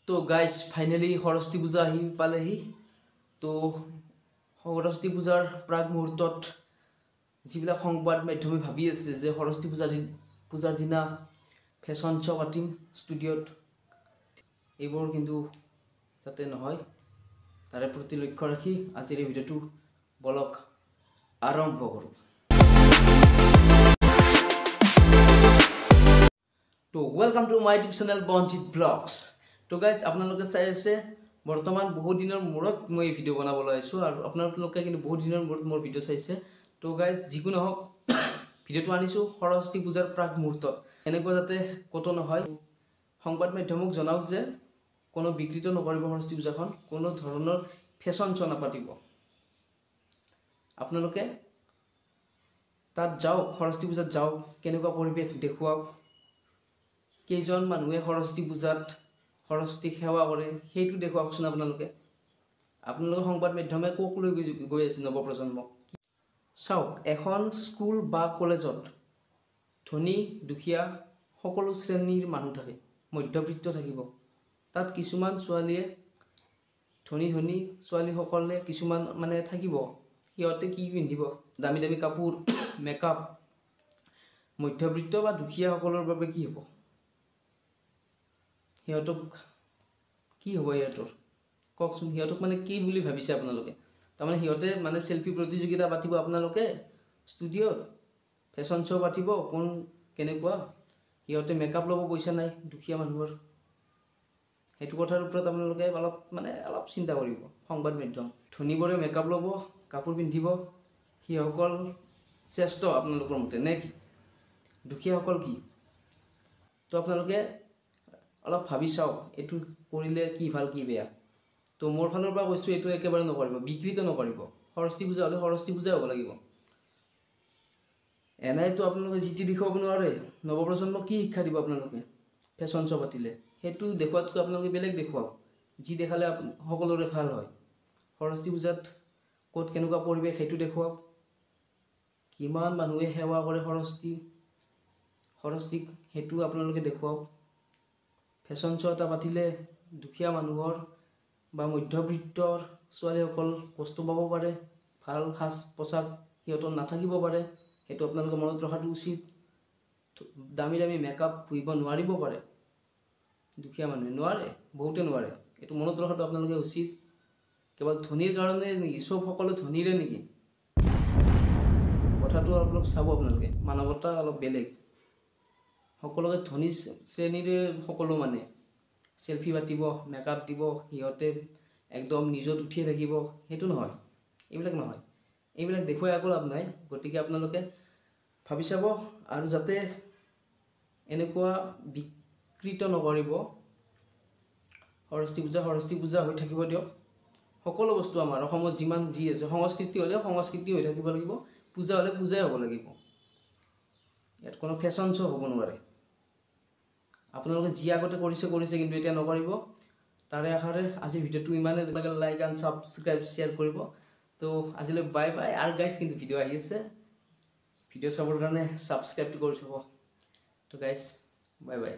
তো guys, finally Saraswati পূজা আহি পালেহি। তো সৰস্বতী পূজাৰ প্ৰাক মুহূৰ্তত যিবিলাক সংবাদ মাধ্যমে ভাবি আছে যে সৰস্বতী পূজাৰ দিনা ফেশ্বন শ্ব' পাতিম ষ্টুডিঅ'ত, এইবোৰ কিন্তু যাতে নহয় তাৰে প্ৰতি লক্ষ্য ৰাখি আজিৰ এই ভিডিঅ'টো বলক আৰম্ভ কৰোঁ। তো welcome to my YouTube channel Banjit blogs. তো গাইজ, আপোনালোকে চাই আছে বৰ্তমান বহুত দিনৰ মূৰত মই এই ভিডিঅ' বনাবলৈ আহিছোঁ আৰু আপোনালোকে কিন্তু বহুত দিনৰ মূৰত মোৰ ভিডিঅ' চাইছে। তো গাইজ, যিকোনো হওক, ভিডিঅ'টো আনিছোঁ সৰস্বতী পূজাৰ প্ৰাক মুহূৰ্তত, এনেকুৱা যাতে ক'তো নহয়। সংবাদ মাধ্যমক জনাওক যে কোনো বিকৃত নকৰিব সৰস্বতী পূজাখন, কোনো ধৰণৰ ফেশ্বন শ্ব' নাপাতিব। আপোনালোকে তাত যাওক, সৰস্বতী পূজাত যাওক, কেনেকুৱা পৰিৱেশ দেখুৱাওক, কেইজন মানুহে সৰস্বতী পূজাত সৰস্বতীক সেৱা কৰে সেইটো দেখুৱাওকচোন। আপোনালোকে সংবাদ মাধ্যমে ক'ক লৈ গৈ আছে নৱপ্ৰজন্মক? চাওক, এখন স্কুল বা কলেজত ধনী দুখীয়া সকলো শ্ৰেণীৰ মানুহ থাকে, মধ্যবিত্ত থাকিব। তাত কিছুমান ছোৱালীয়ে, ধনী ধনী ছোৱালীসকলে কিছুমান মানে থাকিব, সিহঁতে কি পিন্ধিব? দামী দামী কাপোৰ, মেকআপ। মধ্যবিত্ত বা দুখীয়াসকলৰ বাবে কি হ'ব? সিহঁতক কি হ'ব সিহঁতৰ কওকচোন? সিহঁতক মানে কি বুলি ভাবিছে আপোনালোকে? তাৰমানে সিহঁতে মানে চেলফি প্ৰতিযোগিতা পাতিব আপোনালোকে ষ্টুডিঅ'ত, ফেশ্বন শ্ব' পাতিব, কোন কেনেকুৱা, সিহঁতে মেকআপ ল'ব পইচা নাই দুখীয়া মানুহৰ। সেইটো কথাৰ ওপৰত আপোনালোকে অলপ মানে অলপ চিন্তা কৰিব। সংবাদ মাধ্যম, ধনীবোৰে মেকআপ ল'ব, কাপোৰ পিন্ধিব, সেইসকল শ্ৰেষ্ঠ আপোনালোকৰ মতে নে কি? দুখীয়াসকল কি? তো আপোনালোকে অলপ ভাবি চাওক, এইটো কৰিলে কি ভাল কি বেয়া। তো মোৰ ফালৰ পৰা কৈছোঁ, এইটো একেবাৰে নকৰিব, বিকৃত নকৰিব। সৰস্বতী পূজা হ'লে সৰস্বতী পূজাই হ'ব লাগিব। এনেইতো আপোনালোকে যি টি দেখুৱাব নোৱাৰে। নৱপ্ৰজন্মক কি শিক্ষা দিব আপোনালোকে ফেশ্বন শ্ব' পাতিলে? সেইটো দেখুৱাতকৈ আপোনালোকে বেলেগ দেখুৱাওক, যি দেখালে সকলোৰে ভাল হয়। সৰস্বতী পূজাত ক'ত কেনেকুৱা পৰিৱেশ সেইটো দেখুৱাওক, কিমান মানুহে সেৱা কৰে সৰস্বতীক সেইটো আপোনালোকে দেখুৱাওক। ফেশ্বন শ্ব' এটা পাতিলে দুখীয়া মানুহৰ বা মধ্যবিত্তৰ ছোৱালীসকল কষ্ট পাব পাৰে, ভাল সাজ পোছাক সিহঁতৰ নাথাকিব পাৰে, সেইটো আপোনালোকে মনত ৰখাটো উচিত। দামী দামী মেকআপ ঘঁহিব নোৱাৰিব পাৰে দুখীয়া মানুহে, নোৱাৰে, বহুতে নোৱাৰে, এইটো মনত ৰখাটো আপোনালোকে উচিত। কেৱল ধনীৰ কাৰণে নেকি? চব সকলো ধনীৰে নেকি? কথাটো অলপ চাব আপোনালোকে, মানৱতা অলপ বেলেগ। সকলোকে ধনী শ্ৰেণীৰে সকলো মানে চেলফি পাতিব, মেকআপ দিব, সিহঁতে একদম নিজত উঠিয়ে থাকিব, সেইটো নহয়, এইবিলাক নহয়, এইবিলাক দেখুৱাই একো লাভ নাই। গতিকে আপোনালোকে ভাবি চাব আৰু যাতে এনেকুৱা বিকৃত নকৰিব। সৰস্বতী পূজা সৰস্বতী পূজা হৈ থাকিব দিয়ক। সকলো বস্তু আমাৰ অসমত যিমান যি আছে, সংস্কৃতি হ'লে সংস্কৃতি হৈ থাকিব লাগিব, পূজা হ'লে পূজাই হ'ব লাগিব। ইয়াত কোনো ফেশ্বন শ্ব' হ'ব নোৱাৰে। আপোনালোকে যি আগতে কৰিছে কৰিছে, কিন্তু এতিয়া নকৰিব। তাৰে আশাৰে আজিৰ ভিডিঅ'টো ইমানে। লাইক এণ্ড ছাবস্ক্ৰাইব শ্বেয়াৰ কৰিব। তো আজিলৈ বাই বাই। আৰু গাইজ, কিন্তু ভিডিঅ' আহি আছে, ভিডিঅ' চাবৰ কাৰণে ছাবস্ক্ৰাইবটো কৰি থ'ব। তো গাইজ, বাই বাই।